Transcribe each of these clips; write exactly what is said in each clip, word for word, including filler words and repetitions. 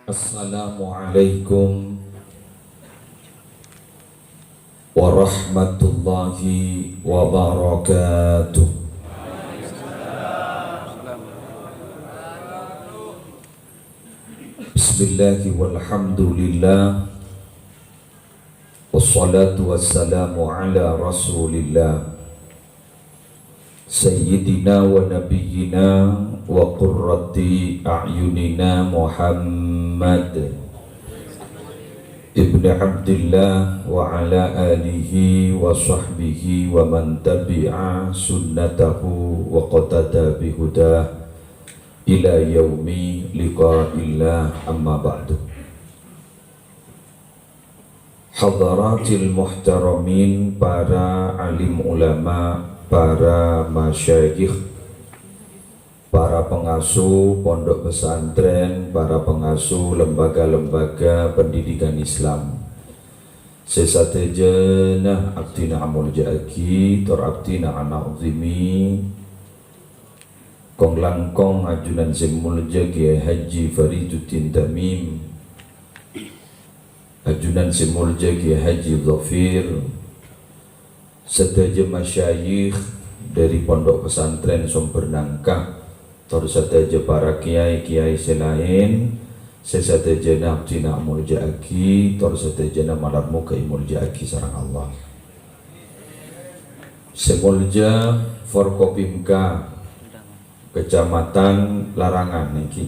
Assalamualaikum warahmatullahi wabarakatuh. Bismillah walhamdulillah. Wassalatu wassalamu ala Rasulillah, Sayyidina wa Nabiyyina wa Qurrati A'yunina Muhammad ibn Abdillah wa ala alihi wa sahbihi wa man tabi'a sunnatahu wa qtada bihudah ila yaumi liqa'illah, amma ba'du. Hadaratil muhtaramin, para alim ulama, para masyayikh, para pengasuh pondok pesantren, para pengasuh lembaga-lembaga pendidikan Islam. Sè sadhâjâna abdhina amolja'aghi, tor abdhina ana'zimi. Kong-langkong ajunan sè molja Kiai Haji Fariduddin Tamim, ajunan sè molja Kiai Haji Dhafir, sadhâjâ masyayikh dhâri Pondok Pesantren Sumber Nangka, tor sadhâjâ para kiai-kiai sè laèn, sè sadhâjâna abdhina amolja'aghi, tor sadhâjâna malar moghâ èmolja'aghi sareng Allah. Sè molja Forkopimka Kecamatan Larangan nèka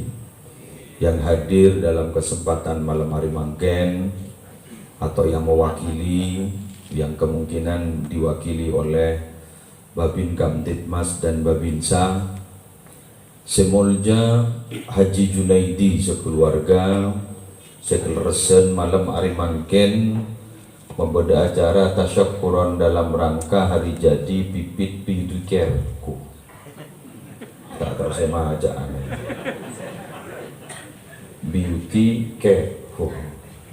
yang hadir dalam kesempatan malam hari mangkèn atau yang mewakili, yang kemungkinan diwakili oleh Babin Kamtibmas dan Babinsa, sè molja Haji Junaidi sakeluarga, sè kalerressan malem arè mangkèn mabâdâ acara tasyakkuran dalam rangka hari jadi bibit biyuti care-ku. Ta' tao sè maca anèh. Biyuti care-ku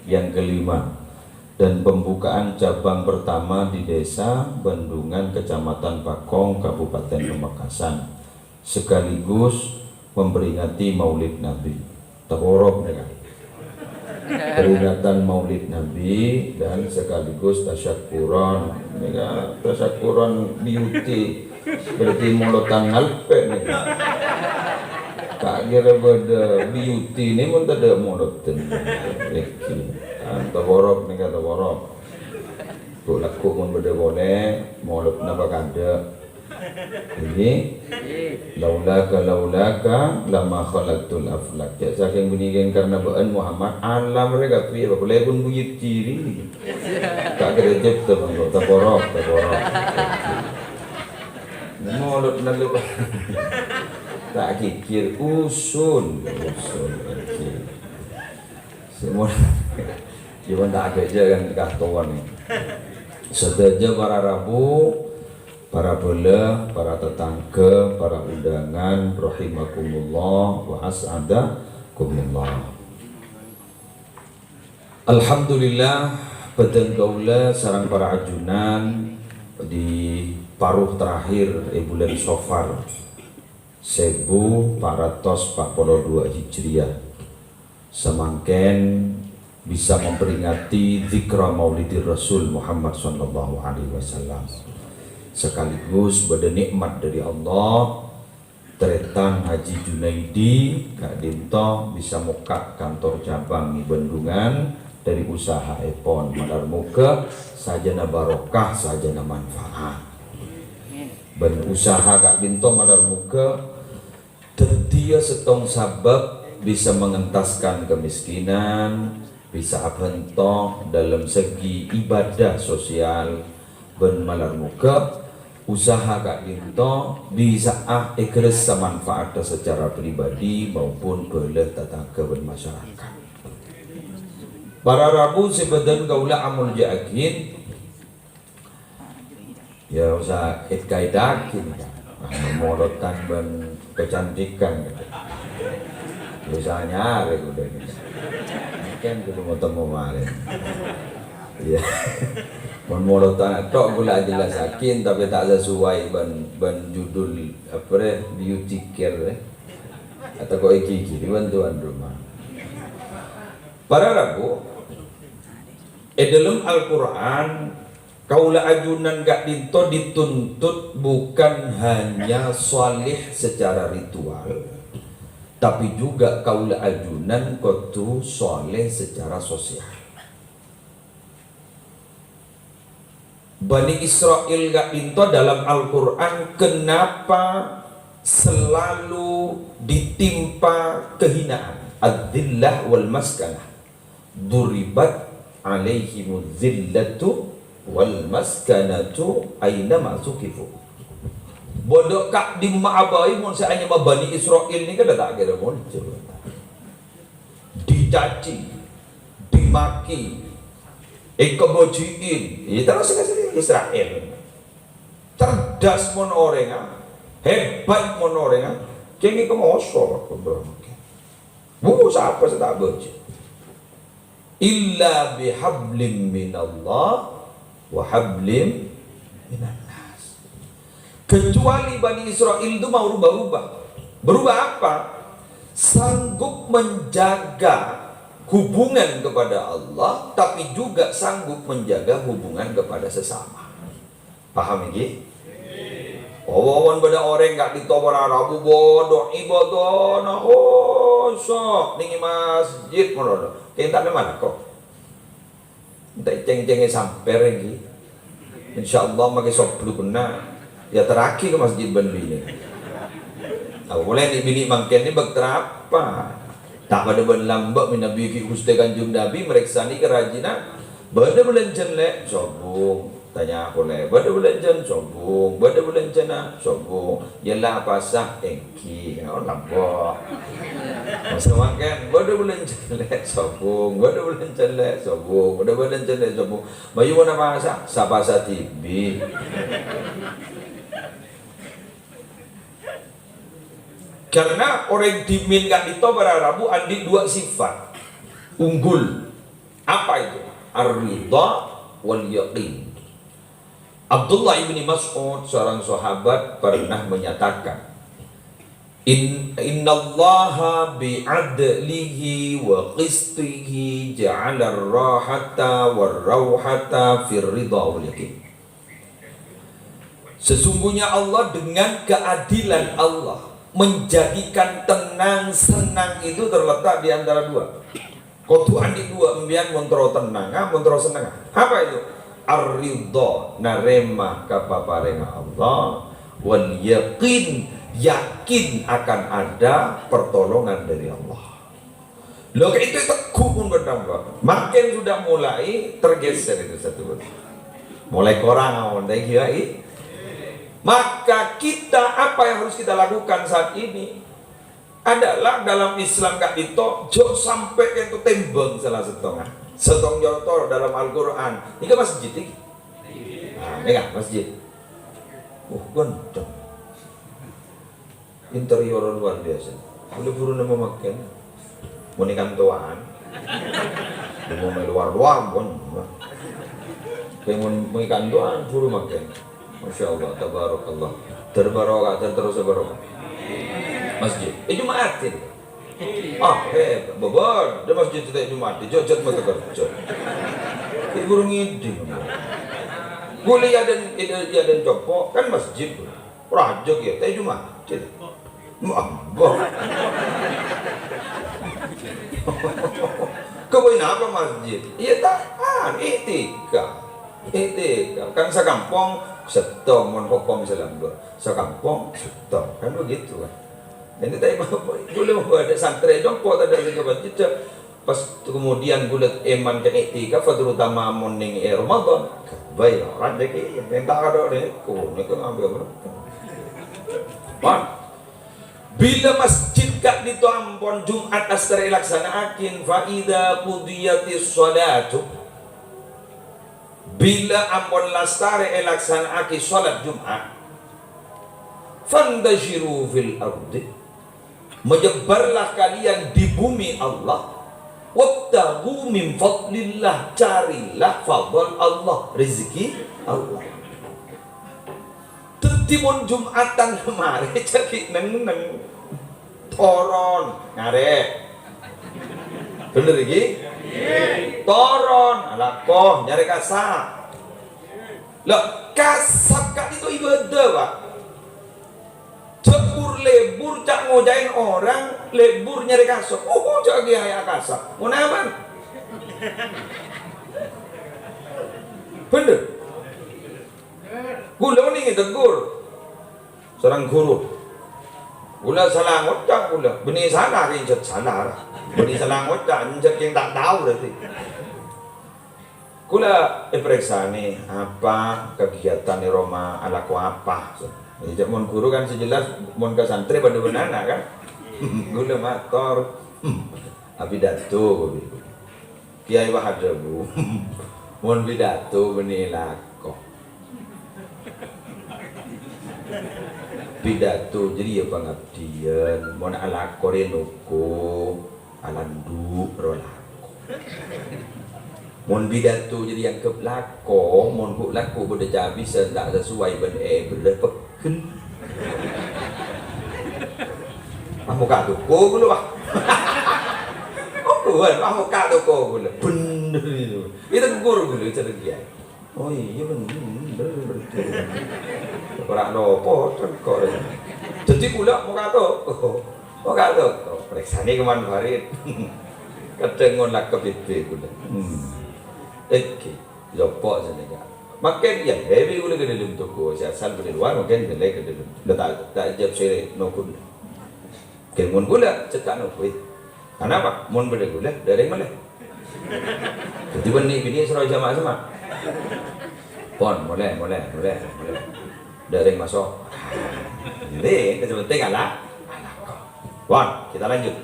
yang kelima dan pembukaan cabang pertama di Desa Bendungan, Kecamatan Pakong, Kabupaten Pamekasan. Sekaligus memperingati Maulid Nabi. Taporop nèka. Peringatan Maulid Nabi dan sekaligus tasyakuran. Nèka tasyakuran biyuti. Berarti molodhân ngalpè' nèka. Ta' kèra bâdâ biyuti nè mon tadâ' molodhân. Èngghi. Ah, taporop nèka, taporop. Bu, lagghu' mon bâdâ polè, molod napa kadâ'. Èngghi? Laulaka, laulaka, lama khalaqtul aflak. Jhâ' sakèng bânnè kèng karna bâ'ân Muhammad, alam rè kabbhi, apa polè pon buyut ciri. Ta' kèra jhep ta' bângko, taporop, taporop. Molod nalè, Pak. Ta' kèkèr, usul, usul, èngghi. Sè mon, cuma ta' abhâjâ kan katowan. Sadhâjâ para rabu, para bhâlâ, para tatangghâ, para undangan, rahimakumullah wa as'adakumullah. Alhamdulillah, bhâdhân kaulâ sareng para ajunan di paruh terakhir è bulân Sofar sèbu pa' ratos pa' polo duwâ' Hijriyah. Samangkèn bisa memperingati Dzikra Maulidir Rasul Muhammad sallallahu alaihi wasallam. Sekaligus bâdâ nikmat dari Allah, tarètan Haji Junaidi ka'dinto bisa mokka' kantor cabang è Bendungan dari usahaèpon. Malar moghâ sajâna barokah, sajâna manfaat. Bân usaha ka'dinto malar moghâ dhâddhiyâ sèttong sabâb bisa mengentaskan kemiskinan, bisa abhânto dalam segi ibadah sosial, bân malar moghâ usaha ka'dinto bisa'a èghârâssa manfaatta secara pribadi maupun bhâlâ tatangghâ bân masyarakat. Para rabu sè bhâdhân kaulâ amolja'aghi, Ya, usaha et-kaetaghi, nèka. Nah, molodhân bân kecantikan, gitu. Usaha nyarè, udah, nèka. Mungkin kudu mau temu kemarin. Iya. Mon molodhân tok kaulâ jelasaghi, tapi ta' sesuai bân, bân judul, apa, rè, beauty care, rè. Atau kok iki, iki, di bantuan rumah. Para rabu, è dâlem Al-Qur'an, kaulâ ajunan ka'dinto dituntut bukan hanya saleh secara ritual, tapi juga kaulâ ajunan kodhu saleh secara sosial. Bani Israel ka'dinto dalam Al-Qur'an kenapa selalu ditimpa kehinaan? Adzillah wal maskanah. Duribat alaihimuz zillatu wal maskanatu aina ma suqifu. Bâdâ ka'dimma'a bhâi mon sè anyama Bani Israel nèka la ta' kèra monjhur. Dicaci, dimaki, èkabâji'in. Iyâ, terros Israel. Cerdas mon orèngnga, hebat mon orèngnga, kèngèng ka moso, Bu, sapa sè ta' bâji'? Illa bihablim minallah wa hablim minannas. Kecuali Bani Israel itu mau rubah-rubah. Berubah apa? Sanggup menjaga hubungan kepada Allah, tapi juga sanggup menjaga hubungan kepada sesama. Paham iki? Mon bâdâ orèng ka'dinto para rabu bâdâ ibadahna khusyuk neng masjid ngono. Kèng ta' nèman kok. Ènta' cèng-cèngè sampèr ènggi. Insyaallah makè sobluk kèna, èyaterraghi ka masjid bân binè. Apa polè nè' binè' mangkèn nè bâkto arapa? Ta' padâ bân lambâ' mènabi ghi' Ghustè Kanjeng Nabi marèksanè karajinan. Bâdâ bâlânjhâna lè', sobung. Tanya polè, bâdâ bâlânjhâna sobung, bâdâ bâlânjhâna sobung. Yâ la pasa ènggi, oh, lambâ'. Masa mangkèn, bâdâ bâlânjhâna lè' sobung, bâdâ bâlânjhâna lè' sobung, bâdâ bâlânjhâna lè' sobung. Mayu mana pasa, sapasa dhibi'. Karena orèng dhimèn ka'dinto para rabu andi' dua sifat unggul. Apa itu? Ar-ridha wal yaqin. Abdullah ibni Mas'ud, seorang sahabat, pernah menyatakan, "In-, innallaha bi'adlihi wa qistihi ja'alar rahata war rauhata fir ridha wal yaqin." Sesungguhnya Allah dengan keadilan Allah menjadikan tenang, senang itu terletak di antara dua. Kodhu andi' dua, empèyan mon terro tennang, ah, mon terro senneng. Apa itu? Ar-ridha, narèma kapaparèngnga Allah, wal yaqin, yakin akan ada pertolongan dari Allah. Lho, ka'dinto tegghu' pon bân tambah. Makin sudah mulai tergeser itu satu. Mulai korang awan, thank you, ya, i. Maka kita, apa yang harus kita lakukan saat ini adalah dalam Islam ka'dinto, jhâ' sampè' ka'dinto tèmbhâng sala sèttonga. Sèttong conto dalam Al-Qur'an. Nèka masjid, nèka. Nah, nèka masjid. Uh, ghânteng. Interior luar biasa. Kaulâ buru nemmo mangkèn. Mon è kantowan. Nemmo è luar-luar, pon. Kaulâ mon, mon è kantowan, buru mangkèn. Masya Allah, tabarakallah. Terbarokah, terus barokah. Masjid. È Jum'atin. Ah, hebat. Bâbâ, dâ' masjid setiap Jumat. Jhâ'-jhâ' mata kerja. È buru ngèdhing. Ghulâ è adâ'na, è adâ'na compo', kan masjid. Rajâ kèya, tè Jum'at. Mambok. Kèbâ napa masjid? Iyâ, ta', ah, i'tikaf. I'tikaf. Kan sakampong sèttong, mon hokom sè lambâ'. Sakampong sèttong. Kan begitu, kan? Jadi, ta' ghulâ bâdâ santrè compo' tadâ' sè kèbâ cècè. Pas kemudian ghulâ èman ka i'tikaf, terutama mon nèng è Ramadan, bâi, rajâ kèya, èntar kadhâ' nèko, nèko ngambil berkah. Mon, bilâ masjid ka'dinto ampon Jum'at astarè èlaksana'aghi, fa idza qudiyatis shalatu, bilâ ampon lastarè èlaksana'aghi shalat Jum'at, fantashiru fil ardi, menyebarlah kalian di bumi Allah. Wabtaghu min fadlillah, carilah fadl Allah, rezeki Allah. Dhâddhi, mon Jum'atan marè, jhâ' ghi' neng-enneng. Toron, ngarè. Bener iki? Toron, alako, nyarè kasap. Lah, kasap ka'dinto ibadah, Pak. Jhâ' bur-lebur ca'-ngoca'èn orèng, lebur nyarè kasap. Oh, jhâ' ghi' aèya kasap. Mon aman. Bhender. Kaulâ nèng ditegur sareng ghuru. Kaulâ sala ngoca' kaulâ. Bânnè sala, kèng jhât sala. Bânnè sala ngoca', jhât kèng ta' tao berarti. Kaulâ èparèksanè, "Apa kegiatan è roma, alako apa?" Jhâ' mon ghuru kan sè jelas, mon ka santrè padâ bân ana' kan. Kaulâ mator, "Hmm, apidato," kaulâ. Kèyaè Wahada, Bu. Mon pidato bânnè lako. Pidato jârèya pangabdiyân, mon alako rè noko, alandu' ro lako. Mon pidato jârèya èangghep lako, mon ghu' lako bâdâ cabisân ta' sasowai bân èberrâ pegghel. Amoka toko kaulâ, wah. Oh, bukan, amoka toko kaulâ. Bhender itu. Itu guru kaulâ, cara dia. Oh iya, bhender, bhender. Ora nopo, kok. Jadi kaulâ amoka toko. Amoka toko. Parèksanè kemman Farid. Kadhâng mon lakep bibir kaulâ. Hmm. Oke. Loppo sènèka. Makkèn, ya, bâbi kaulâ ka dâlem toko, sè asal bâdâ lowar, makkèn bâli ka dâlem. Lah, ta', ta' jhâp sèrè nokon. Kèng mon kaulâ, cè' ta' noko, eh. Anapa? Mon bâdâ kaulâ, dâ' rèng mèlè. Dhâddhi bânnè binè soro jamaah sema. Pon, molè, molè, molè, molè. Dâ' rèng maso'. Iyâ, sè penting ala, alako. Pon, kita lanjut.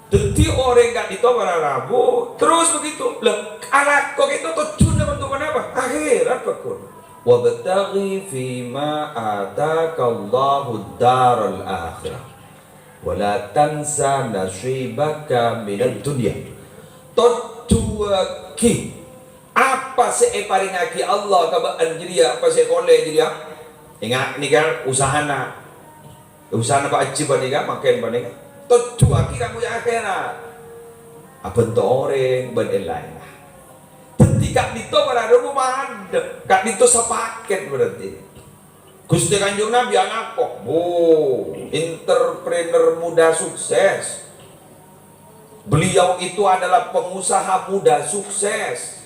Dhâddhi orèng ka'dinto para rabu, terros begitu. Lah, alako ka'dinto tojjhuna untuk ponapa? Akhèrat, Pak Gun. "Wabtaghi fima atakallahu'd daral akhirah. Wa la tansa nasibaka minad dunya." Tojjhuwaghi apa sè èparèngaghi Allah ka bâ'na jârèya, apa sè èkolè jârèya. Enga' nèka usahana. Usahana Pak Haji panèka, makkèn panèka. Tojjhuwaghi kaangghuy akhèrat. Abhânto orèng bân èn-laènna. Dhâddhi ka'dinto para rabu mandhâ', ka'dinto sapakèt berarti. Ghustè Kanjeng Nabi alako, bu, entrepreneur muda sukses. Beliau itu adalah pengusaha muda sukses.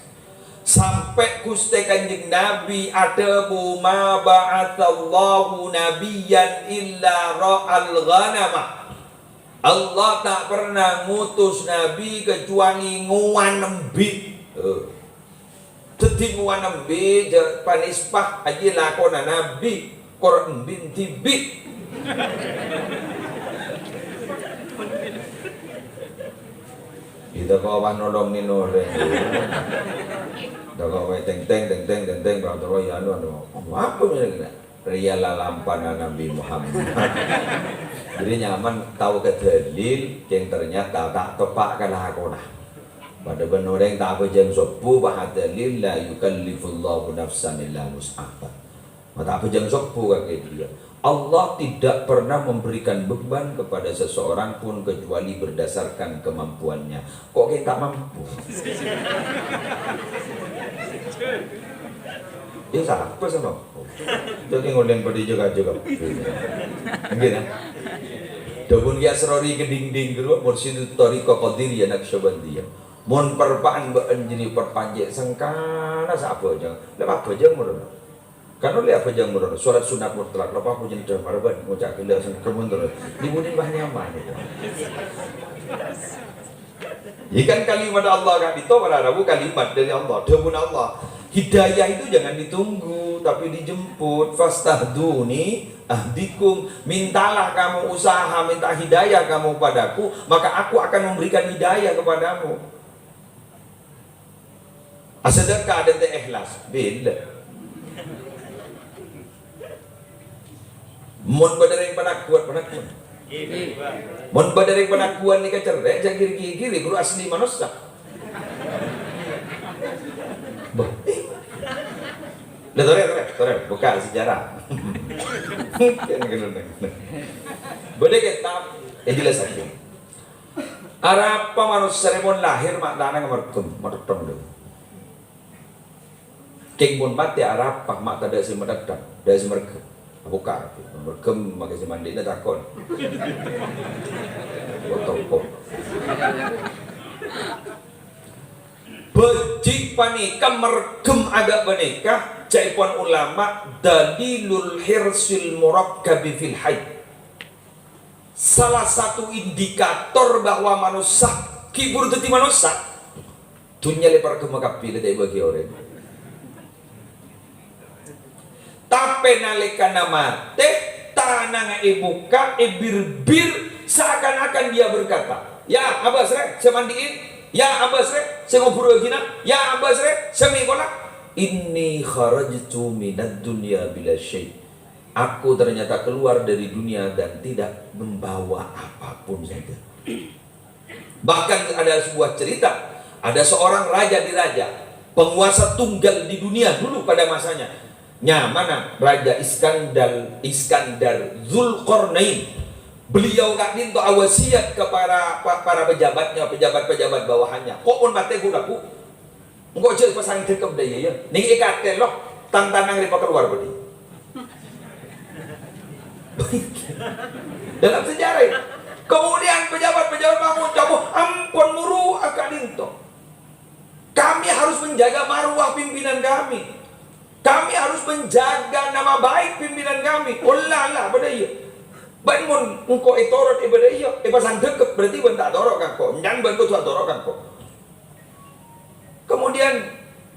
Sampè' Ghustè Kanjeng Nabi adhâbu, "Ma ba'atsallahu nabiyyan illa ra'al ghanama." Allah ta' pernah ngutus nabi kecuali ngowan embi'. Tuh. Dhâddhi ngowan embi', jhâ' panispa, ajiyâ lakona nabi, kor embi' dhibi'. Kita kok pas nolongin orèng. Kita kok wae teng teng, teng teng, teng teng, bang terus ya anu, anu. Apa ini kena? Rèya lalampana Nabi Muhammad. Jadi nyaman tao ka dalil, kèng ternyata ta' teppa' ka lakona. Padâ bân orèng ta' abhâjâng sobbhu, bâ' dalil, "La yukallifullahu nafsan illa wus'aha." Ma' ta' abhâjâng sobbhu kakè dia. Allah tidak pernah memberikan beban kepada seseorang pun kecuali berdasarkan kemampuannya. Kok kita mampu? Ya, sapa sih mampu? Jadi ngolèng pada juga-juga. Enggak, ya? Dapun Ki Asrori Kedingding kedua, Mursyidut Thariqah Qadiriyah Naqsyabandiyah. Mon parpa'an bâ'en jârèya parpajjhek sengkana sapa jang. Lepas apa jang mon? Kan oleh apa jang mon? Salat sunat mutlak, lepas apa jang jam arban, ngoca' gella sengkana terus. Di budi bah nyaman itu. Ikan kalimat Allah kan itu para rabu kalimat dari Allah, dawuh Allah. Hidayah itu jangan ditunggu, tapi dijemput. "Fastahduni ahdikum." Mintalah kamu usaha, minta hidayah kamu padaku, maka aku akan memberikan hidayah kepadamu. Asadaka ada teh ikhlas, beda. Mon bâdâ rèng panakut, panakut. Mon bâdâ rèng panakut nèka cerrè', jhâ' giri-giri, guru asli manossa. Bah. Lah, torè, torè, torè, buka sejarah. Bâdâ kitab, eh, jelas aja. Arapa manossa rè mon lahèr ma' tanangnga merghem, matèttong dâ'. Kèng mon matè arapa ma' tadâ' sè matèttong, tadâ' sè merghem. Abukka', merghem makè sè mandi'na tako'. Bâjhi' panèka merghem adâ' panèka, ca'èpon ulama, dalilul hirsil murakkabi fil haid. Salah satu indikator bahwa manossa ghi' buru dhâddhi manossa, dhunnya lè parghemma kabbhi lè ta' èbâghi orèng. Tapè nalèkana matè, tanangnga èbukka', èbir-bir, seakan-akan dia berkata, "Ya, abâs rè, sè mandi'in. Ya, abâs rè, sè ngobhurraghinah. Ya, abâs rè, sè mèkola." "Inni kharajtu minad dunya bila syai'." Aku ternyata keluar dari dunia dan tidak membawa apapun saja. Bahkan ada sebuah cerita, ada seorang raja diraja, penguasa tunggal di dunia dulu pada masanya. Nyamana Raja Iskandar, Iskandar Zulkarnain. Beliau ka'dinto awasiat ke para, pa-, para pejabatnya, pejabat-pejabat bawahannya. Ko' mon matè ghu-, lagghu'. Engko' jhâ' pasang dhâkep dâ' iyâ, yâ. Nèng èkatèlo, tang tanang rè pakalowar bâdhi. Dalam sejarah ini. Kemudian pejabat-pejabat bangun, "Kamu ampon muru'a ka'dinto. Kami harus menjaga marwah pimpinan kami. Kami harus menjaga nama baik pimpinan kami." "Oh la la, bâdâ iyâ. Bân mon engko' ètoro' è bâdâ iyâ, èpasang dhâkep, berarti bân ta' toro' ka engko'. Enjân bân kodhu atoro' ka engko'." Kemudian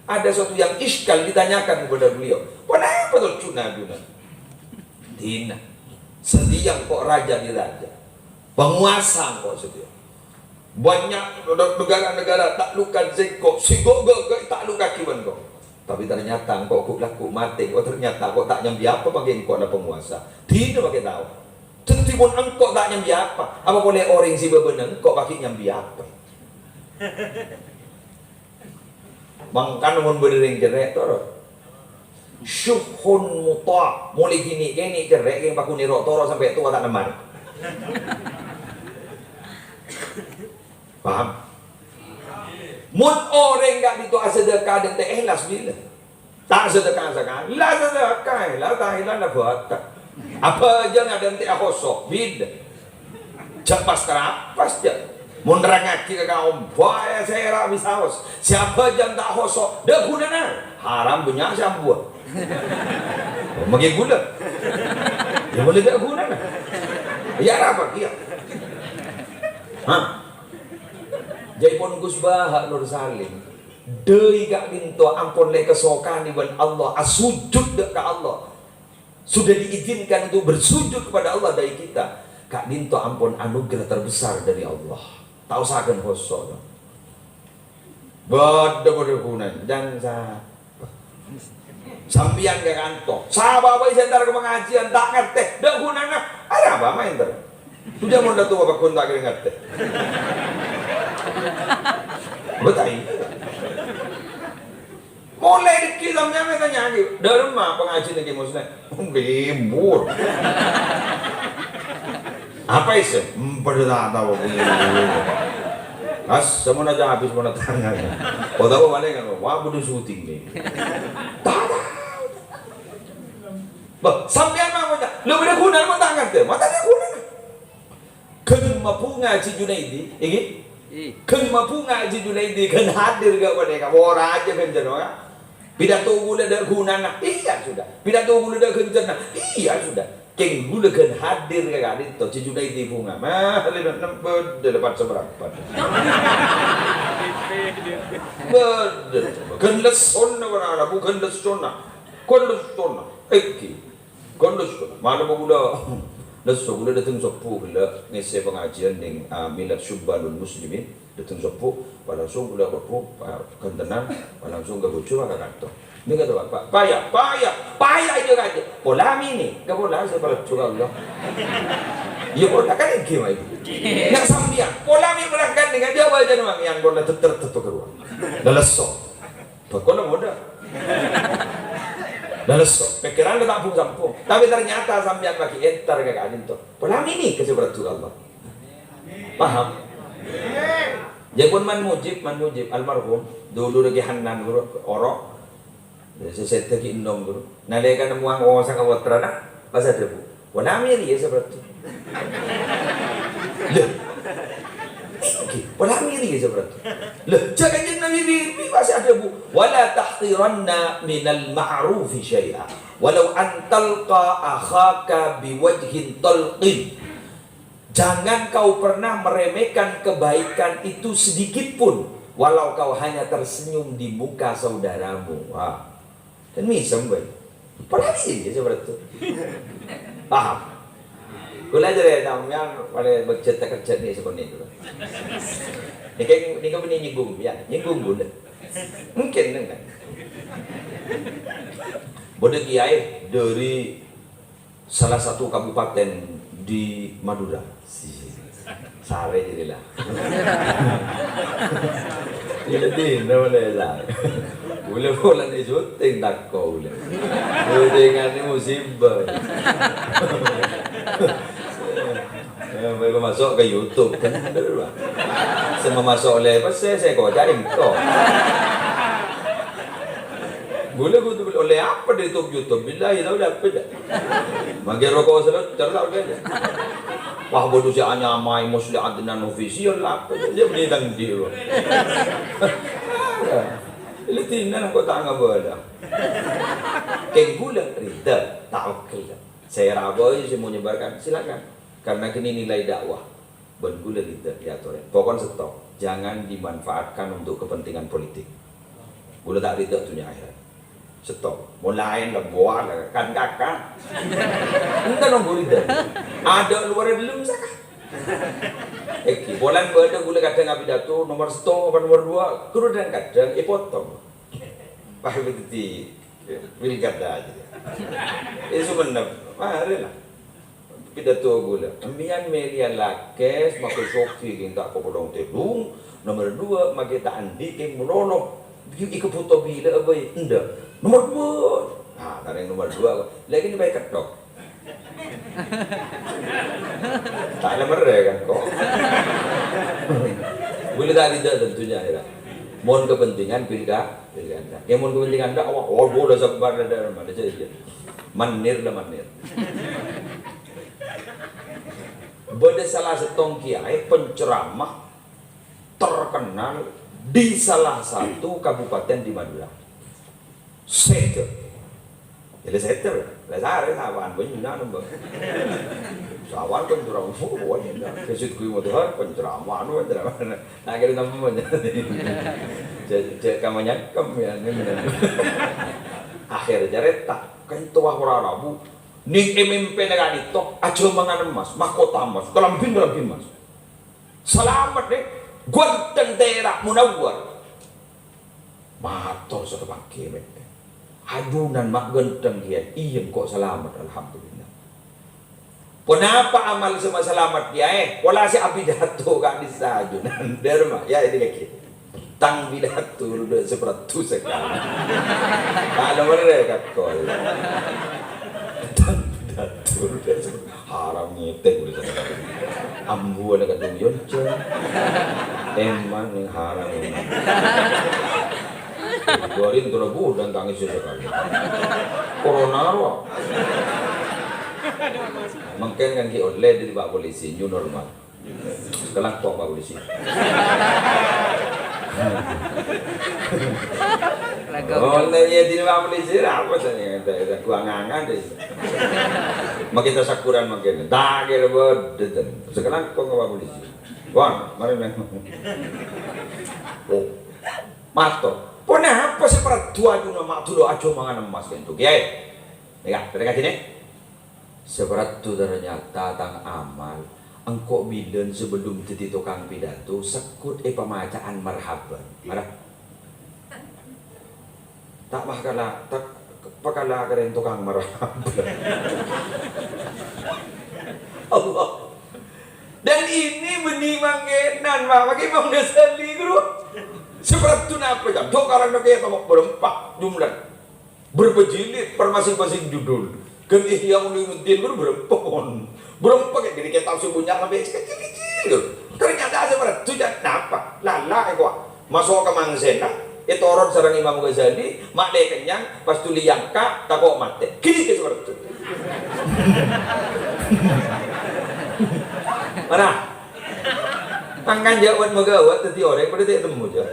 ada suatu yang iskal ditanyakan kepada beliau, "Ponapa tojjhuna ajunan?" "Dina, satèya engko' raja diraja, panguwasa engko' satèya. Bânnya' negara-negara taklukkan sèngko', sèngko' ghi' taklukaghi bân engko'. Tapè ternyata engko' ghu-, lagghu' matè, engko' ternyata engko' ta' nyambi apa, pangghun engko' la panguwasa. Dina makè tao. Dhâddhi mon engko' ta' nyambi apa, apa polè orèng sè bâbâna engko' paghi' nyambi apa?" Mangkana mon bâdâ rèng cerrè', toro'. Syuhun muta', molaè ghi' nè'-kènè' cerrè' kèng paghun nèro' toro' sampè' towa ta' nemman. Paham? Mon orèng ka'dinto asadhâka dântè' èhlas bilâ. Ta' sadhâka sakalè, la sadhâka, la ta' èhlas la bâta'. Abhâjâng adântè' ahoso', bilâ. Jhâ' pas-trapas, jhâ'. Mon nerrangngaghi ka kaom, bâ' sè ra' bisaos. Sè abhâjâng ta' ahoso', dâ' ghunana. Haram bânnya' sè ambuwâ. Maghi ghulâ. Yâ, polè dâ' ghunana. Yâ, arapa kèya? Hah? Jhâ' pon Gus Baha' Nur Salim. Dâi ka'dinto ampon lè èkasokanè bân Allah, asujud dâ' ka Allah. Sudah diizinkan untuk bersujud kepada Allah dâi kita. Ka'dinto ampon anugerah terbesar dari Allah. Ta' osa ghun hoso', to. Bâdâ padâ ghunana, jhân sa-, sampèyan ka kanto. Sabâ bhâi sè entar ka pangajiân, ta' ngartè. Dâ' ghunana, arapa ma' entar? Sudah mon la towa pagghun ta' kèra ngartè. Bâ' ta' entar. Molaè dhâggi' sampèyan mè' tanya'aghi, "Dâ'remma pangajina Kè Musnè?" "Limbur." "Apa èssè?" "Empadâ ta' tao." Pas, sampèyan ajâ abis mona tanya. Kok tao malè kan, wah, bâdâ syuting nè. Ta' tao. Bâh, sampèyan ma' ngoca', "Lho, bâdâ ghunana mon ta' ngartè?" Ma' tadâ' ghunana. Ghân mabhunga Haji Junaidi, èngghi? Ih. Ghân mabhunga Haji Junaidi, ghân hadir ka panèka, wara ajâ ghân jârowa. Pidato ghulâ dâ' ghunana, iyâ sudah. Pidato ghulâ dâ' ghânjhârna, iyâ sudah. Kèng ghulâ ghân hadir ka ka'dinto, Haji Junaidi bhunga. Mah, lè nembhâ dâlâpan samparapat. Bâdâ. Ghân lessona para rabu, ghân lessona. Ghân lessona. Èngghi. Ghân lesso, malem ghulâ lesso, ghulâ dâteng sobbhu ghellâ' ngèssè pangajiân nèng, ah, Milad Syubbanul Muslimin. Dâteng sobbhu, pas langsung ghulâ sobbhu, pas ghântennan, pas langsung ka bhujhuna ka kanto. Nèng kata, "Pak, paya, paya, paya iyâ kajâ." "Pola mènè, ka pola sè palejjhu ka Allah." Iyâ, pola kan èngghi, Pak. Ngghi sampèyan, pola mènè berangkat nèng kajâ, apa jâ' nèng yang pola tetter-tetter ka ruang. Lah lesso. Bâkona modâ. Lah lesso, pèkkèranna ta' bhung-sambhung. Tapè ternyata sampèyan maghi entar ka ka'dinto. Pola mènè ka sè palejjhu ka Allah. Paham? Jâ' pon Man Mujib, Man Mujib almarhum, dulurra Kè Hanan, ghuru, oro'. Sè sèdhâ ghi' ennom, ghuru. Nalèkana mowa ngosa ka pottrana, pas adhâbu, "Pola mè' rèya, Sapratto." Lho. Èngghi, "Pola mè' rèya, Sapratto." Lho, jâ' Kanjeng Nabi bi-, bi-, pas adhâbu, "Wa la tahqiranna minal ma'rufi syai'a, walau an talqa akhaka biwajhin talqin." Jangan kau pernah meremehkan kebaikan itu sedikit pun, walau kau hanya tersenyum di muka saudaramu. Wah, kan mèsem, boy. Padahal iyâ, Sapratto. Paham? Kaulâ jârèya sampèyan polè bhâjjhât kerja nih sebenarnya. Nèka, nèka bânnè nyinggung, ya, nyinggung kaulâ. Mungkin, kan? Bâdâ kiai dari salah satu kabupaten di Madura. Sarè jârèya la. Iyâ, dina malè la. Bulâ polana syuting tako' bulâ. Syutinganna musibah. Eh, mereka masuk ke YouTube, kan bener, Pak. Sè maso' lè pèssè, sè koca' engko'. Bulâ kodhu ollè apa dâri YouTube? Billahi, tao ollè apa, jâ'? Maghi roko' sè lèncèr, tao ollè, jâ'? Wah, kodhu sè anyamaè Musli Adnan Official, apa, jâ'? Jâ' bânnè tang andi', Pak. Lè dina engko' ta' ngabâlâ. Kèng bulâ rida, tawakkal. Sè rabu sè mau nyebarkan, silakan. Karena ini nilai dakwah. Bân kaulâ rida èyatorè. Pokon sèttong, jangan dimanfaatkan untuk kepentingan politik. Kaulâ ta' rida dhunnya akhèrat. Sèttong, mon laèn la buwâ la kan kaka. Enten ongghu rida. Adâ' luwâr dâlem saka. Èngghi, polana bâdâ kaulâ kadhâng apidato nomor sèttong apa nomor dua, kaulâ kadhâng-kadhâng èpotong. Wah, begitu. Wilkada aja. È Sumenep, marè la. Pidato kaulâ, "Sampèyan mèlèya lakès, makè soghi kèng ta' kapolong tèdung. Nomor dua, makè ta' andi' kèng malolo. Èkabhuto bilâ'â bhâi?" "Endâ'." "Nomor dua." Nah, tarèng nomor dua. Lagi ini bhâi kettok. Ta' lèmerrè kan, kok. Kaulâ ta' rida tentunya, ya. Mon kepentingan pilka-, pilkada. Ya, mon kepentingan dakwah, oh, boleh sebar, ada, ada, ada, ada, ada. Manir lah, manir. Bâdâ salah sèttong kiai penceramah terkenal di salah satu kabupaten di Madura. Sèdhâ. Ya, la sèdhâ. La sarè sawân bânnya', Mbak. Sawân kan ceramah, oh, iya. Ke Siti Mutahar kan ceramah, anu, kan ceramah. Akhirnya tambah bânnya'. Cè', cè' kamanyakam, ya, ini bener. Akhir carèta, kan towa ora rabu. Ning è mèmpèna ka'dinto, ajâ mangan emmas, mahkota emmas, kalambhi-kalambhi emmas. Salamet, nè. Ghântèng tèra' munawwar. Mator sè tapangkè, mè'. Ajunan ma' ghântèng, Kèyaè. Iyâ, engko' salamet, alhamdulillah. Ponapa amal sè masalamet, Kèyaè? Pola sè apidato ka'dissa' ajunan. Dârma, ya, ini lagi. Tang pidato dâ' Sapratto sakalè. Ta' lèmerrè kakkol. Tang pidato dâ' Sapratto. Haram ngètèk urusan. Ambu ana kadhung yonjhâng. Emang ning haram emang. Duarin terobos dan tangis sakalè. Corona rowa. Mangkèn kan ghi' ollè dâri Pak Polisi, new normal. Kalangkong, Pak Polisi. Kalangkong. Oh, nèng iyâ dâri Pak Polisi, apa sih? Gua ngangan deh. Makè tasakuran mangkèn. Tak kira bâdâ ten. Kalangkong, Pak Polisi. Wah, mari nèng. Oh, mator. Ponapa sè parlo du'a dulu, mak dulu aja mangan emas kènto, Kèyaè. Nèka, terus kajine. Sapratto ternyata tang amal, engko' bilân sabellum dhâddhi tokang pidato, segghut è pamaca'an marhaban. Mara. Ta' pakala, ta' pakala karèn tokang marhaban. Allah. Dan ini bânnè mangkènan, Pak. Pakai Imam Ghazali, guru. Sapratto napa, Cak? Dok karang nake sama berempat jumlah. Berapa jilid per masing-masing judul? Kan Ihya Ulumuddin kan berempat, pon. Berempat kayak gini, kayak tafsir punya sampai kecil-kecil, gitu. Ternyata sè maraddhu jhâ' napa? Lala èkowa. Maso' ka mangsèna, ètoron sareng Imam Ghazali, ma' lè kennyang, pas dhuli èyangka', tako' matè. Ghini kè sè maraddhu. Mana? Mangkana jhâ' wat-maghâwât dhâddhi orèng padâ ta' ètemmo, jhâ'.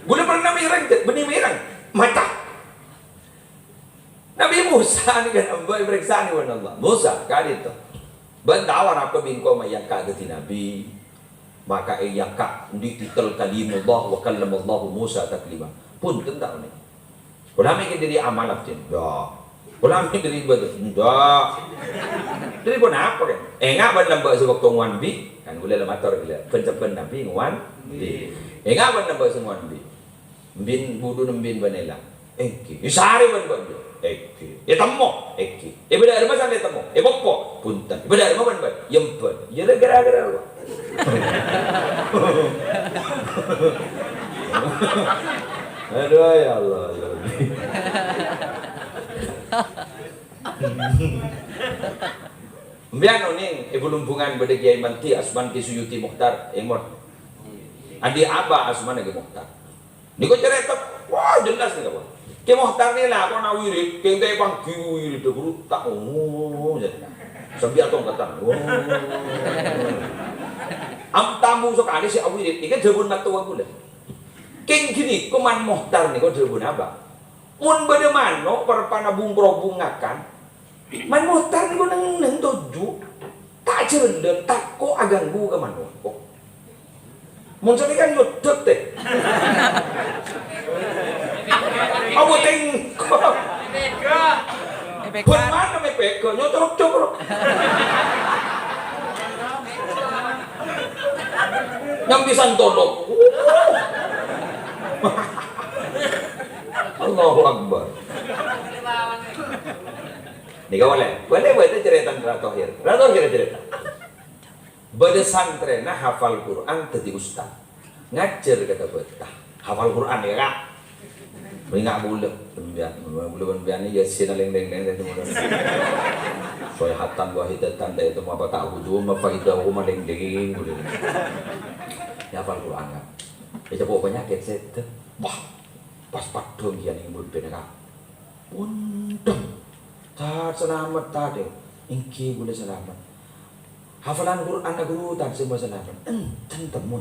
Ghulâ pernah mèreng, jhâ', bânnè mèreng. Mata. Nabbhi Musa nèka kan emba' èparèksa nèka bân Allah. "Musa, ka'dinto. Bâ'na tao arapa bi' engko' ma' èyangka' dhâddhi nabbhi? Maka èyangka' andi' titel Kalimullah wa kallamallahu Musa taklima." "Bhunten, ta' onèng. Kaulâ mèkkèr dhâri amal abdhina." "Enjâ'. Kaulâ mèkkèr dhâri ibâdâh." "Enjâ'. Dhâri ponapa, kan? Enga' bâ'na lambâ' sè bâkto ngowan bi'." Kan kaulâ la mator ghellâ', bân-sabbhân nabbhi ngowan bi'. "Enga' bâ'na lambâ' sè ngowan bi'. Embin budhuna embin bân èlang." "Èngghi." "Èsarè bân bâ'na." "Èngghi." "Ètemmo." "Èngghi." "È bâdâ arèmma san ètemmo?" "Èpoppo." "Bhunten." "È bâdâ arèmma bân bâ'na?" "Èmbân." "Iyâ, la ghârâ-ghârâ rowa." Aduh, ya Allah, ya Rabbi. Sampèyan onèng, è Bulumbungan bâdâ Kèyaè Mandi, asmana Kè Suyuti Mukhtar, èngot. Andi' abah asmana Kè Mukhtar. Nèko carèta, wah, jelas nèko, Pak. Kè Mukhtar nèka lakona wirid, kèng ta' èpangghi wirid, ghuru ta' ongo, jâ. Sambi atongkatan. Wah. Am tamu sakalè sè awirid, nèka dhâbuna mattowa kaulâ. Kèng ghânèka Man Mukhtar nèko dhâbuna, Pak. Mon bâdâ mano' parpana bung-krobung ngakan, Man Mukhtar nèko neng-enneng toju', ta' ajhâlân, tako' aghânggu ka mano'. Mon sanèka nyodot, tè. Apa tèngko? Bân mana mè' pèghâ', nyocorok-cocorok. Nyambi santolo. Allahu Akbar. Nèka boleh. Boleh, boleh carèta Ra Thohir. Ra Thohir carèta. Bâdâ santrèna hafal Qur'an dhâddhi ustad. Ngajhâr ka Tabata. Hafal Qur'an, yâ, Ka'? Mènga' bulâ. Sampèyan, bulâ sampèyan nèka Yasin lèng-lèng, lèng-lèng. Shaihatan wahidatan, ta' ètemmo apa ta'khudzuhuma faidahuma lèng-lèng, bulâ. Yâ, hafal Qur'an, Ka'. Ècapo' panyakèt sèdhâ. Wah, pas paddhâng kèya nèng bulbina, Ka'. Ondhem. Tad, salamet, Tad, yâ. Èngghi, bulâ salamet. Hafalan Qur'an aghuru, Tad, sè ma' salamet. Enten temmo.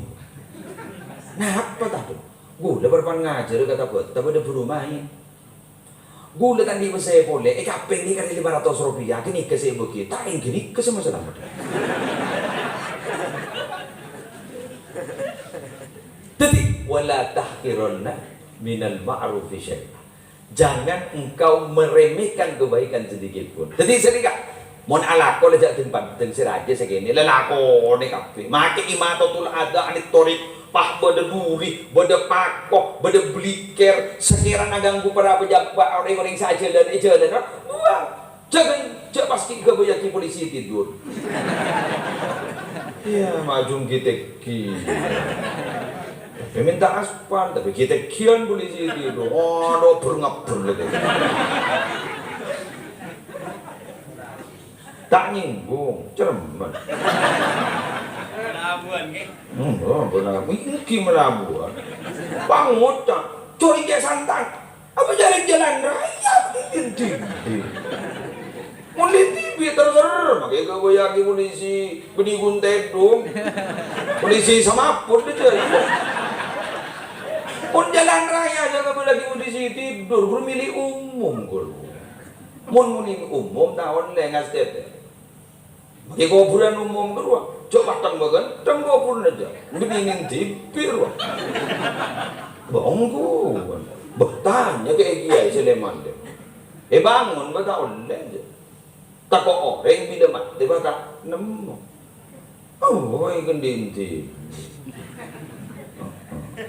Napa, Tad? Bulâ bâr-bân ngajhâr ka Tabata, bâdâ buru maèn. Bulâ ta' andi' pèssè polè, èkapèngè karè lèma ratos ropèya, ghânèka sè èbâghi. Ta' èngghi nèka sè ma' salamet. Dhâddhi, "Wala tahqiranna minal ma'rufi syai'a." Jangan engkau meremehkan kebaikan sedikit pun. Dhâddhi, sanèka, mon alako la jhâ' dhing-pandhing sè rajâ sè kènè', lalakonè kabbhi. Makè imatatul adza anit thoriq, pas bâdâ duri, bâdâ pako, bâdâ bliker, sakèrana aghânggu para pejabat, orèng-orèng sè ajhâlân è jhâlân, buang. Jhâ', jhâ' pas ghi' ghâbâyyâghi polisi tidur. Iyâ, majung ghi-tèghi. Èmènta aspal, tapè ghi-tèghiân polisi tidur. Waduh, bher-ngabbher lagi. Ta' nyènggung, cerrèmèn. Pelabuhan, ngghi? Hmm, oh, benar. Èngghi pelabuhan. Pangoca', curiga santang. Apa jhâreng jhâlân raya? Mon lintèng bi' terser, makè èghâbâyyâghi polisi bânnè ghun tèdung. Polisi samaput jârèya. Mon jhâlân raya jhâ' èghâbâyyâghi polisi tidur, ghuru mili umum ghuru. Mon muni umum ta' ollè ngastètè. Makè kobhurân umum ghârowa, jhâ' pathèng-paghântèng kobhurân jâ. Bânnè nèng dhibi' rowa. Bâ ongghu. Bâ tanya ka kèyaè sè lèman jâ. Èbângon bâ ta' ollè jâ. Tako' orèng bilâ matè bâ ta' nemmo. Oh, è ghândhi-ghândhi.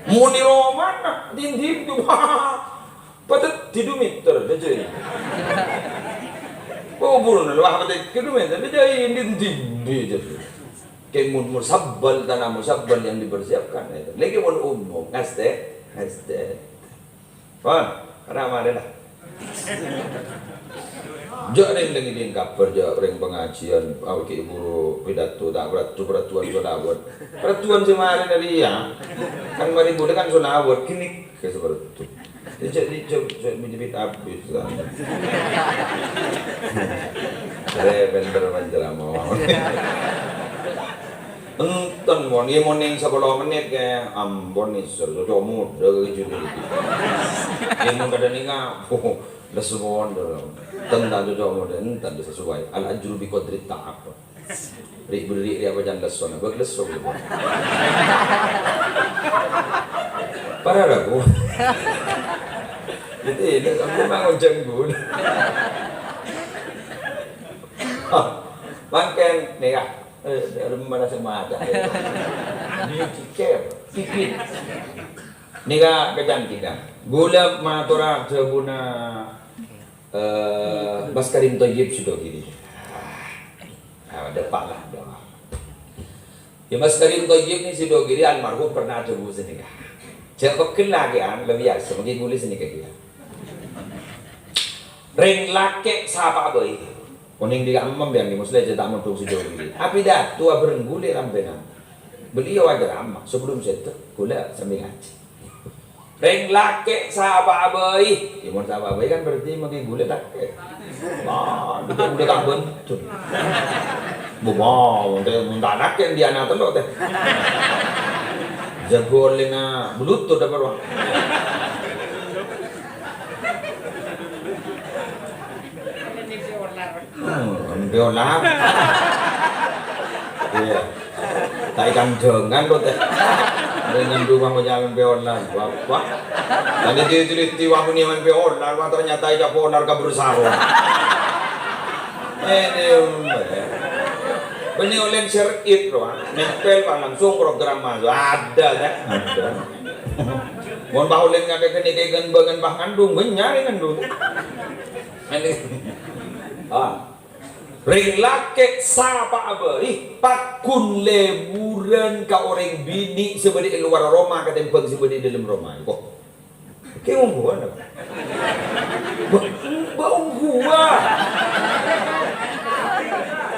Muni romana, dhin-dhin, wah, padâddhi du mèter, jâ. Kobhurân, wah, padâddhi du mèter, jâ, dhin-dhin, jâ. Kè mon musabbal, tanah musabbal yang dipersiapkan, itu. Lagi mon umum, ngastè, ngastè. Pon, ora marè lah. Jhâ' rèng-lèng ngèdhing kabhâr, jhâ' rèng pangajiân, awègi buru pidato, ta' paratu-paratuan sholawat. Paratuan sè marè dhâri iyâ. Kan marè bulâ kan sholawat, ghânèka sè paratu. Jhâ', jhâ', jhâ', jhâ' mèjâ bit abis, lah. Rè, pènter panceramah. Enten, mon, iyâ, mon nèng sapolo mennit, kè, ampon, nèser, cocok modâ, kè, judul. Iyâ, mon kadhâng nèng, ah, Lesso pon, tentang cocok model, tentang sesuai. Al ajru bi qadri ta'ab. Ri' berri' ri' apa jân lesso, nah, bâk lesso gitu. Para lagu. Jadi, ini sampai mau jenggut. Mangkèn, nih ya. Eh, mana semua ada. Beauty care, pipit. Nèka kecantikan. Ghulâ matora dhâbuna, eh, Mas Karim Thoyyib Sidogiri. Ah, dâpa' lah, dâpa'. Yâ, Mas Karim Thoyyib nè Sidogiri almarhum pernah adhâbu sanèka. Jhâ' pegghel lakè'an, lebbi asem, mangkèn ghulâ sanèka kèya. Rèng lakè' sapa'a bhâi. Onèng dhika emmem, yâ, nè, Muslim jhâ' ta' mondhuk Sidogiri. Apidato abhâreng ghulâ rampèna. Beliau aja lama, sebelum sèdâ, ghulâ sambi ngajhi. Rèng lakè' sapa'a bhâi. Yâ, mon sapa'a bhâi kan berarti mangkèn ghulâ lakè'. Wah, ghulâ, ghulâ ta' bhunten. Bâ, bâ, mon ta' lakè' dâ' ana' tello' tè. Jhâ' ghulâ na bluetooth apa rowa. Hmm, empe olar. Iyâ. Ta' èkandhângan to, tè. Dengan dua mau jalan empe olar. Wah, wah. Tadi dia teliti wah, muni empe olar, wah, ternyata tidak olar kabur sarong. Ini, hmm, ya. Bânnè ollè share it, rowa. Nempel, wah, langsung program masuk. Ada, kan? Ada. Mon bâ ollè ngadâ' kènè' kè ghân bângan bâ ngandung, bânnya' rè ngandung. Ini. Ah. Rèng lakè' sapa'a bhâi pagghun lèbhurân ka orèng binè' sè bâdâ è lowar roma katèmbhâng sè bâdâ è dâlem roma. Kok? Kè ongghuwân apa? Bâ-, bâ ongghuwân.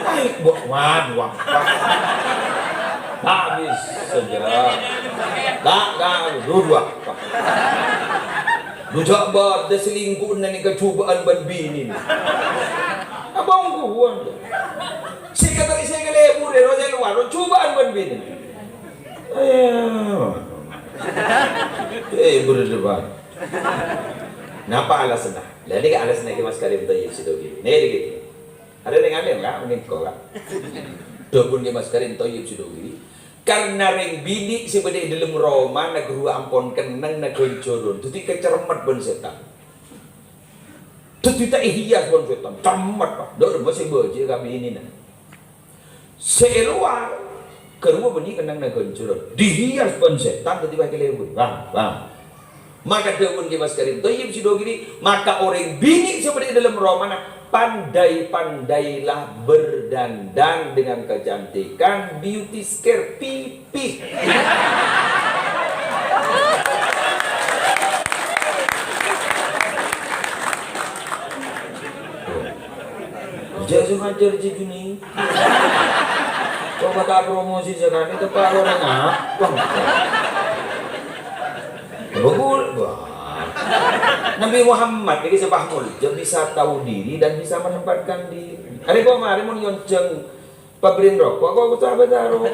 Ai, bâ-, waduh, apa? Ta' bisa, jâ. Ta', ta', duh, duh, apa? Duh, jhâ' bâdâ selingkuh nèka jhubâ'ân bân binèna. Apa ongghuwân? Sè katèri sè ngalèbhur è lowar, jhubâ'ân bân binèna. Eh, eh, berdebat. Napa alasanna? Lah, nèka alasanna Kè Mas Karim Thoyyib Sidogiri. Nèka, nèka. Arè rèng alèm, Ka', mending ko, Ka'. Dhâbuna Kè Mas Karim Thoyyib Sidogiri. Karna rèng binè' sè bâdâ è dâlem romana ghâruwa ampon kennengnga ghânjhârân, dhâddhi kacerremmet bân sètan. Dhâddhi ta' èhiyas bân sètan, cerremmet, Pak. Dâ' remma sè bâjâ ka binèna. Sè è lowar, ghâruwa bânnè kennengnga ghânjhârân. Dihiyas bân sètan, dhâddhi pas kalèbur. Paham? Paham? Maka dhâbuna Kè Mas Karim Thoyyib Sidogiri, maka orèng binè' sè bâdâ è dâlem romana, pandai-pandailah berdandan dengan kecantikan beauty scare pipis. Jhâ' sè ngajar jhâ' gini. Kok bakal promosi sekali, tepat orang apa? Betul, wah. Nabi Muhammad ini sè paham, jhâ' bisa tahu diri dan bisa menempatkan diri. Arè kok marè mon nyonjhâng pabrin roko', kok sahabat roko'.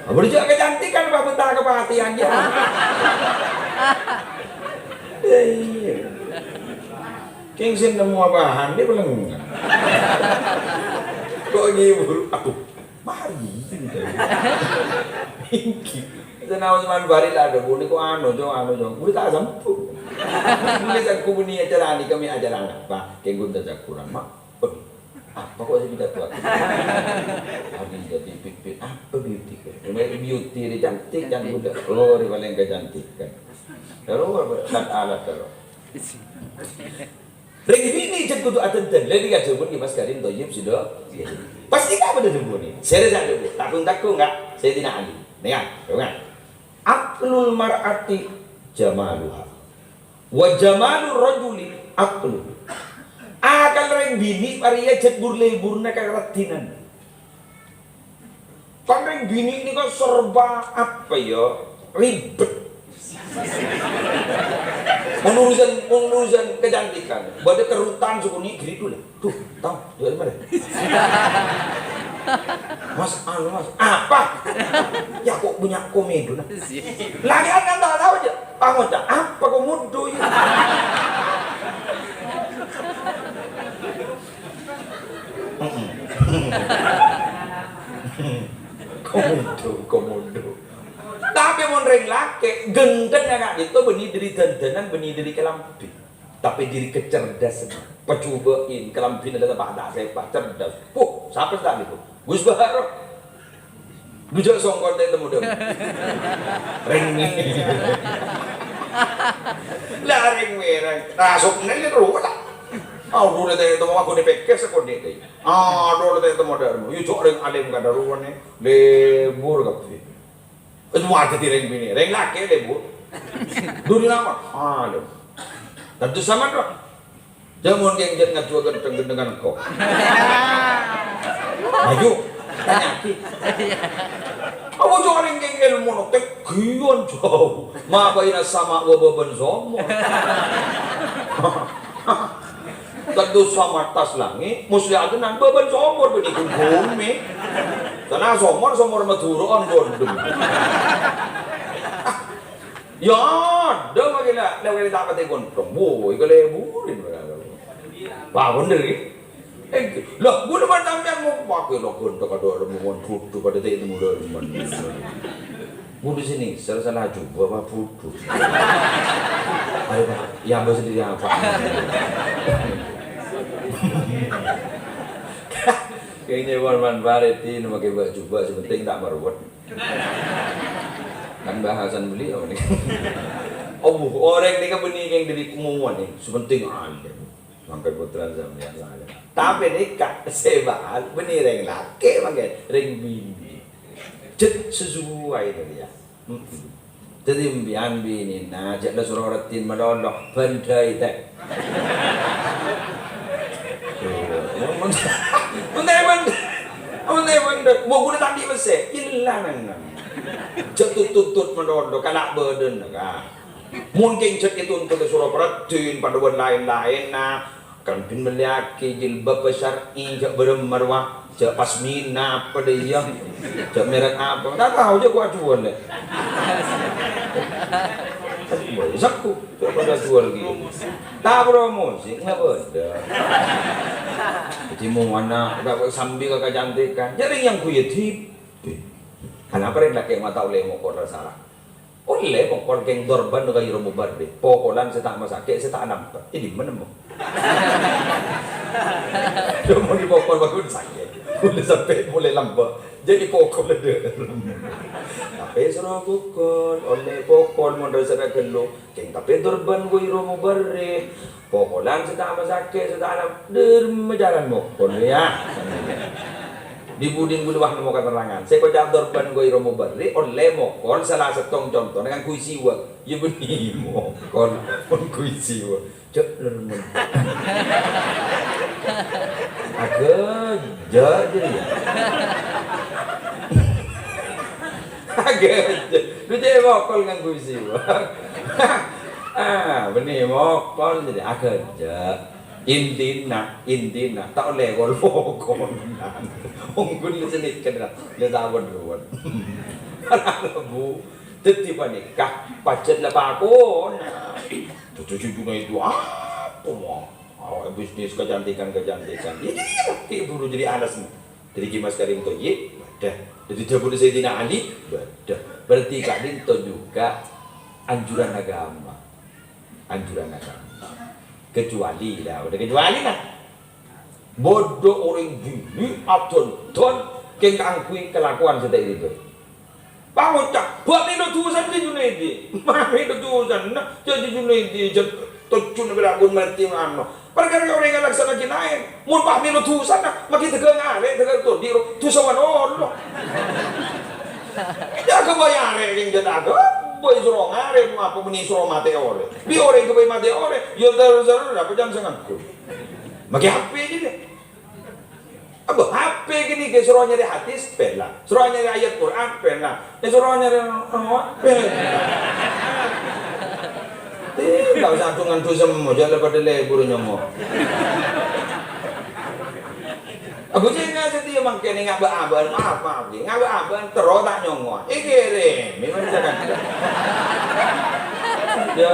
Apa jhâ' kecantikan, Pak, betah kepatian, ya. Iya. Kèng sè nemmo apaan, dia paling. Kok ngibur? Aduh, mari. Iki. Sè naos man bari la ada, boleh kok anu, Jo, anu, Jo. Boleh tak sembuh. Boleh tak kubuni acara ini, kami acara anak, Pak. Kèng gunta jakuran, Mak. Waduh, apa kok sè pidato aku? Adi jadi pipit, apa beauty? Ini beauty ini cantik, cantik. Udah, oh, ini paling kecantikan. Terus, kan alat terus. Rèng binè' jhâ' kodhu adhândhân, lha nèka dhâbuna Kè Mas Karim Thoyyib Sido. Pas nèka apa dhâbuna? Sèrè sè dhâbu, takung-takung, Kak, Sayyidina Ali. Nèka, dengar. Aqlul mar'ati jamaluha. Wa jamalur rajuli Apa lho? Akal rèng binè' arèya jhât bur-lèburna ka karadhinan. Kan rèng binè' nèka serba apa ya? Ribet. Mon urusan, mon urusan kecantikan, bâdâ kerutan sakonè' ghitu la. Duh, tao, dâri mana? Mas, anu, Mas, apa? Ya, kok punya komedo, nah. Lagi kan tao-tao aja. Pangoca', apa komodo ya? Mm-mm. Komodo, komodo. Tapè mon rèng lakè', ghântengnga ka'dinto bânnè dâri dandanan, bânnè dâri kalambhi. Tapè dâri kacerdasan, pajubâ'in, kalambhina la ta' pa-, ta' sèpa, cerdas. Puh, sapa sè ta' ghâllu? Gus Bahar. Dujâ songkon ta' temmo dâ'. Rèng. La rèng mèrèng. Rasok nèng rowa la. Aduh, la ta' temmo aku dipèkkè sakonè' dâ'. Aduh, la ta' temmo dâ'. Yu jhâ' rèng alim kadâ rowa nè. Lebur kabbhi. Itu adhâddhi rèng binè', rèng lakè' lebur. Duri napa? Aduh. Tentu sama dong. Jhâ' mon kèng jhât ngaduwâ ghânteng-ghântengan engko'. Ayo, tanya'aghi. Apa jhâ' rèng kèng èlmona tegghiyan jhâu. Ma baina sama wa bâbân somor. Tadus sama attas langngè', muslihaghi nang bâbân somor bânnè ghun ghumè. Sana somor, somor Madhurâ'ân ghondhem. Ya, dâ' ma' ghellâ', lè' ghellâ' ta' patè ghunthong. Woi, kalèburin. Wah, bhender, ghi? Eh, lah, ghun bân sampèyan mau pakè lo ghunthong kadâ' remmongan bhudu padâ ta' temmo remmongan. Bhudu sini, salah-salah jubâ apa bhudu? Ayo, Pak, ya, Abah sendiri apa? Kayaknya Warman Farid ini pakai baju jubah, sè pentèng ta' maruwet. Kan bahasan beliau ini. Oh, orèng nèka bânnè kèng dâri kumuwan nè, sè pentèng alim. Mangkèn pottrana sampèyan alim. Tapè nèka, sè bâ'ân bânnè rèng lakè' mangkèn, rèng binè'. Jhât sesuai tadi ya. Mm-mm. Dhâddhi, empèyan binèna jhâ' la soro raddhin malolo, bândhâi tè. Mon, mon, mon tè bândhâi, mon tè bândhâi, mon ghulâ ta' andi' pèssè, illa nèng. Jhâ' tut-tutut malolo, kala' bâdâna, ka. Mon kèng jhâ' ètuntut la soro raddhin, padâ bân laèn-laènna, Kan bân mellèyaghi jilbab syar'i, jhâ' bârâmma rowa, jhâ' pasmina apa dâ' iyâ, jhâ' merek apa, ta' tao, jhâ' ghu ajhuwâl, lè'. Aduh, sakko, jhâ' padâ ajhuwâl ghi. Ta' promosi, nggak bâdâ. Dhâddhi, mon ana', ta' sambi ka kacantikan, jhâ' rèng yang ghu yâ dhibi'. Anapa rèng lakè' ma' ta' ollè mokor sala? Ollè pokol kèng dorban ghairu mubarrih. Pokolan sè ta' masakè', sè ta' anampa. È dimma nemmo? Coma dipokol bâghu sakè'. Ollè sampè' molè lambâ'. Jhâ' dipokol dâ'. Tapè soro pokol, ollè pokol mon rèsana ghâllu. Kèng tapè dorban ghairu mubarrih. Pokolan sè ta' masakè', sè ta' na-, dârma jhâlân mokol, yâ. Di-budina ghulâ wah nemmo katerrangan. Sè koca' dorban ghairu mubarrih, ollè mokol sala sèttong contona ngangghuy siwak. Yâ bânnè mokol, ngangghuy siwak. Cè' dârma. Aghâjâ' jârèya. Aghâjâ'. Lu cè' mokol ngangghuy siwak. Ah, bânnè mokol jârèya. Aghâjâ'. Intina, intina, ta' ollè kol-pokolan. Ongghu la sè nèka, la ta' won-ruwon. Bu, dhâddhi panèka, pajhât la pakona. Dhâddhi si Junaidi apa, ma? Awak bisnis kecantikan-kecantikan. Iyâ, iyâ, iyâ. Buru jadi alas, ma. Dhâddhi Ki Mas Karim Thoyib, bâdâ. Dhâddhi dhâbuna Sayyidina Ali, bâdâ. Berarti ka'dinto juga anjuran agama. Anjuran agama. Kecuali, la, bâdâ kecuali, la. Bâdâ orèng binè' adhândhân kèng kaangghuy kalakowan sè ta' ridho. Pangoca', "Bâ' mèlo dhusana Junaidi." Bâ' mèlo dhusana, jhâ' Junaidi, jhâ' tojjhuna pèra' ghun mati mano. Parkara orèng alaksana'aghi laèn. Mon bâ' mèlo dhusana, maghi dhâghâng arè', dhâghâng todi' ro, dhusa malolo. Yâ, ghâbây arè' kèng jhâ' dhâghâng. Bâi soro ngarep, apa mènè soro matè orèng. Bi' orèng ghâbây matè orèng, ya ter-, ter-, apa jhân sanget ghun. Makè H P jiyâ. Apa H P ghânèka soro nyarè hadis, pèla. Soro nyarè ayat Quran, pèla. Eh, soro nyarè, oh, pèla. Eh, ta' osa adhu-ngadhu semmo, jhâ' la padâ lebur nyongngo'. Abu Jahal satèya mangkèn ngabâ-abâ'ân, maaf, maaf, ngghi. Ngabâ-abâ'ân terro ta' nyongngo'a. Èkèrèmè, memang jangan. Ya,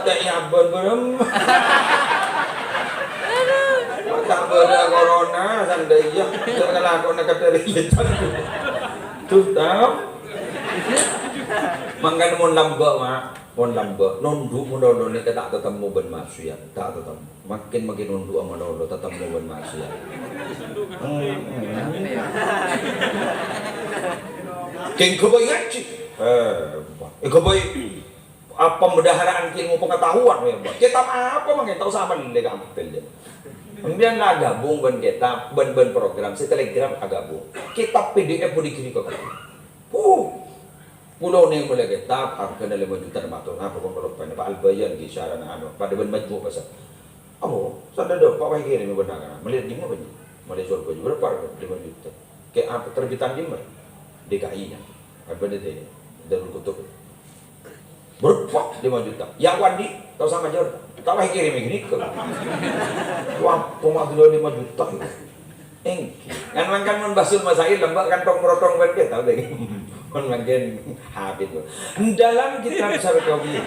ta' nyabâ' bârem. Ta' bâdâ corona, sandâjâ. Ta' ngalakonè kadhâriyâ. Duh, tao. Mangkana mon lambâ', Ma'. Mon lambâ', nondhu' malolo nèka ta' tatemmo bân maksiyat. Ta' tatemmo. Makin-makin nondhu'â malolo, tatemmo bân maksiyat. Hmm, hmm. Kèng ghâbây ngajhi. Eh, ghâbây, apa, pembendaharaan ilmu pengetahuan, ya, Mbak. Kètab apa mangkèn ta' osa mellè ka Ampel, ya. Sampèyan la gabung bân kètab, bân, bân program, sè Telegram agabung. Kètab P D F budi gini kok. Huh. Kaulâ nèng mellè kètab, arghâna lèma juta, mator, apa, kok, kok, apa, Al-Bayan, ghi, syarana, anu, padâ bân majmu', bhâsa. Oh, sandâjâ, Pak, wah, kèrèmè bân na'-kana'. Mellè dimma, Pak? Mellè Sorbhâjâ. Bârâmpa arghâ? Lèma juta. Kè apa, terbitan dimma? D K I, ya. Apa, D T? Darul Kutub. Bârâmpa? Lèma juta. Ya, Wandi, ta' osa majâr. Ta' wah, kèrèmè ghânèka. Wah, kok ma' dulu lèma juta, ya. Èngghi. Kan mangkana mon bahsul masail lambâ' kan tong-rotong bân kètab, deng. Mon mangkèn habis. Dalam kitab Sarkawi.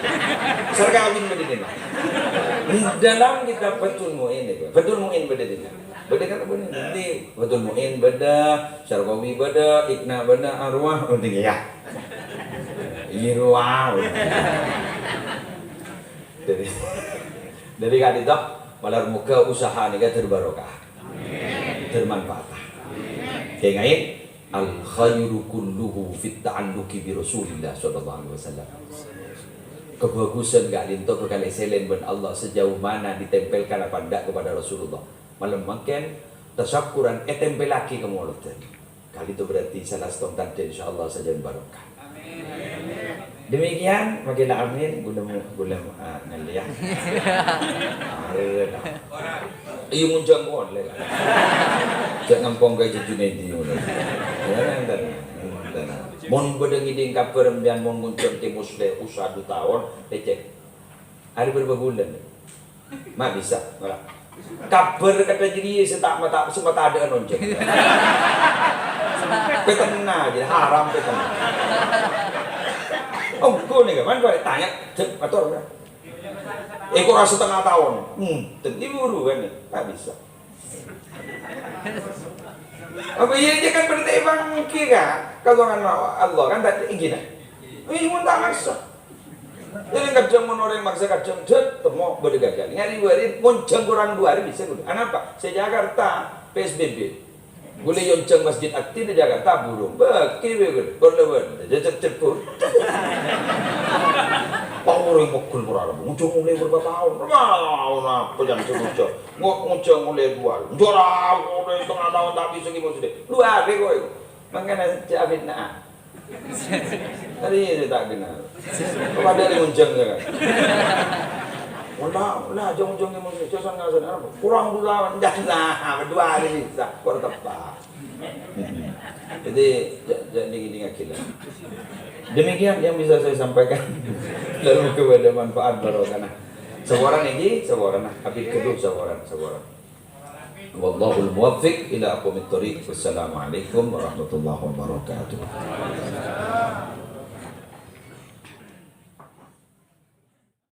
Sarkawi bâdâ dinna'. Dalam kitab Fathul Mu'in itu. Fathul Mu'in bâdâ dinna'. Bâdâ kan bâdâ. Nanti Fathul Mu'in bâdâ, Sarkawi bâdâ, Iqna bâdâ, Arwah, oh, deng, ya. Irwa. Jadi, jadi ka'dinto, malar moghâ usaha nèka terbarokah. Amin. Bermanfaat. Amin. Kèngèng, "Al khairu kulluhu fit ta'alluqi bi Rasulillah sallallahu alaihi wasallam." Kebagusan ka'dinto bhâkal èsèlèn bân Allah sejauh mana ditempelkan apa enggak kepada Rasulullah. Malem mangkèn, tasyakkuran ètempellaghi ka molodhân. Ka'dinto berarti sala sèttong tandhâ, insyaallah sajân barokah. Demikian, makkèla amin, ghulâ, ghulâ, ah, ngallè, ya. Arè, dah. Iyâ, ngonjhâng polè, kan. Jhâ' ngampong ka Haji Junaidi, ngono. Ya, enten, enten. Mon bâdâ ngèdhing kabhâr, sampèyan mon ngonjhâng Kè Musleh, usa du taon, lècèk. Arè bârâmpa bulân? Ma' bisa, ora. Kabhâr kadhâ' jârèya sè ta', mata-, sè matadhâ'ân onjhâng. Pètenna jârèya, haram pètenna. Ongghu nèka, man, bâli tanya, cèk, mator, ora. Eh, kok ora setengah taon? Hmm, tadi buru, kan, ma' bisa. Apa iyâ, iyâ kan berarti emang ki, kan? Kalau kan Allah, kan, tadi gini. Ini pun tak maksa. Jadi kadhâng mon orèng maksa kadhâng, dhât, temmo bâdâ ghâghâna. Ngari-wari ngonjhâng korang du arè bisa ghun. Anapa? Sè Jakarta, P S B B. Ghulâ èyonjhâng Masjid Aqsa è Jakarta, burung. Bâki bè ghun. Korlewan. Jajak jebur. Pang orèng pegghel ora rabu. Ngonjhâng ollè bârâmpa taon? Bârâmpa taon apa jhân sè ngonjhâng? Ngo-, ngonjhâng ollè du arè. Ngonjhâng ollè setengah taon ta' bisa ghi' maksudnya. Du arè kok. Mangkana jhâ' fitnah. Tadi ini tak kenal. Kepada di Munjang, ya kan? Wala, wala, jong-jong di Munjang, jong sana, sana. Kurang dua, nah, dua hari bisa, kurang tepat. Jadi, ja-, ja-, dingin-dingin aja lah. Demikian yang bisa saya sampaikan. Lalu kepada manfaat barokah. Nah, saboran ini, saboran, nah, habis kedua saboran, saboran. Wallahul muwaffiq ila aqwamit thoriq. Wassalamualaikum warahmatullahi wabarakatuh.